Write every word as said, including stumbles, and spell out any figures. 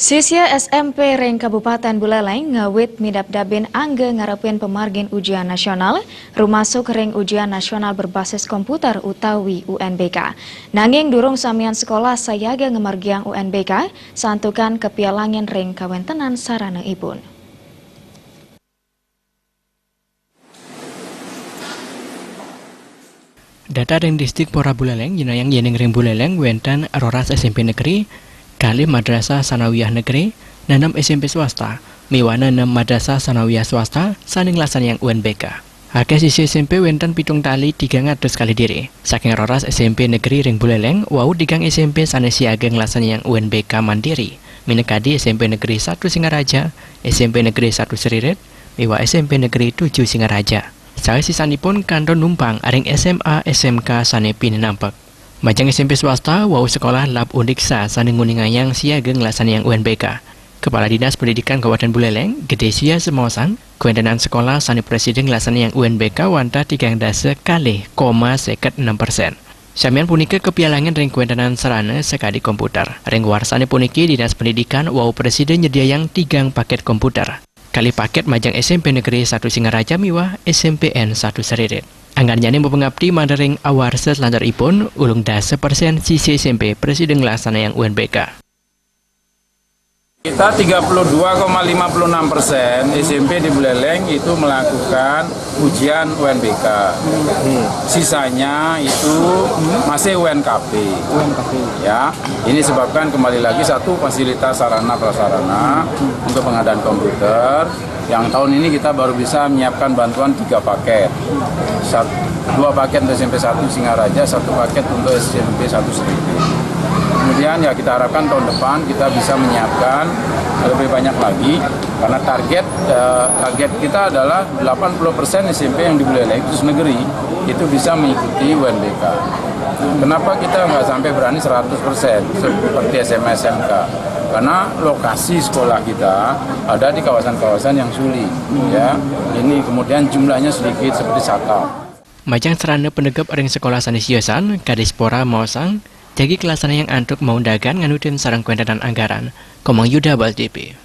Sisya S M P ring Kabupaten Buleleng ngawit midabdabin angga ngarepin pamargin ujian nasional, rumasuk ring ujian nasional berbasis komputer utawi U N B K. Nanging durung samian sekolah sayaga ngamargiang U N B K, santukan kapialangin ring kawentenan sarana ipun. Data ring Distrik Pora Buleleng nyinayang yening ring Buleleng wenten roras S M P negeri, kalih Madrasah Sanawiyah Negeri, nenem S M P swasta, miwah nenem Madrasah Sanawiyah swasta sane nglaksanaang U N B K. Akeh sisya S M P wenten pitung tali tigang atus kalih diri. Saking roras S M P negeri ring Buleleng, wau tigang S M P sane siaga nglaksanaang U N B K mandiri, minakadi S M P Negeri satu Singaraja, S M P Negeri satu Seririt, miwah S M P Negeri tujuh Singaraja. Saha sisanipun kantun numpang ring S M A S M K sane pineh nampek. Majeng S M P swasta, wau sekolah Lab Undiksa sane nguningayang siaga nglaksanaang U N B K. Kepala Dinas Pendidikan Kabupaten Buleleng, Gede Sia semaosang, kawentenan sekolah sane prasida nglaksanaang U N B K wantah tigang dasa kalih koma seket enem persen. Samian punika kapialangin ring kawentenan sarana sakadi komputer. Ring warsane puniki, Dinas Pendidikan wau prasida nyediayang tigang paket komputer. Kalih paket majeng S M P Negeri satu Singaraja miwah S M P N satu Seririt. Anggannyane mapangapti manah ring awarsa selanturipun, ulung dasa persen sisya S M P prasida nglaksanaang U N B K. Kita tiga puluh dua koma lima puluh enam persen S M P di Buleleng itu melakukan ujian U N B K. Sisanya itu masih U N K P. U N K P. Ya, ini sebabkan kembali lagi satu fasilitas sarana prasarana untuk pengadaan komputer. Yang tahun ini kita baru bisa menyiapkan bantuan tiga paket. Sat-, dua paket untuk S M P satu Singaraja, satu paket untuk S M P satu Seribu. Kemudian ya kita harapkan tahun depan kita bisa menyiapkan lebih banyak lagi karena target eh, target kita adalah delapan puluh persen S M P yang di Buleleng khusus negeri itu bisa mengikuti U N B K. Kenapa kita nggak sampai berani seratus persen seperti S M A S M K? Karena lokasi sekolah kita ada di kawasan-kawasan yang sulit, ya. Ini kemudian jumlahnya sedikit seperti Satal. Majeng sarana panegep ring sekolah sane siosan, Kadis Pora maosang, jagi kalasane yang antuk maundagan nganutin sareng kawentenan anggaran. Komang Yuda Bal T V.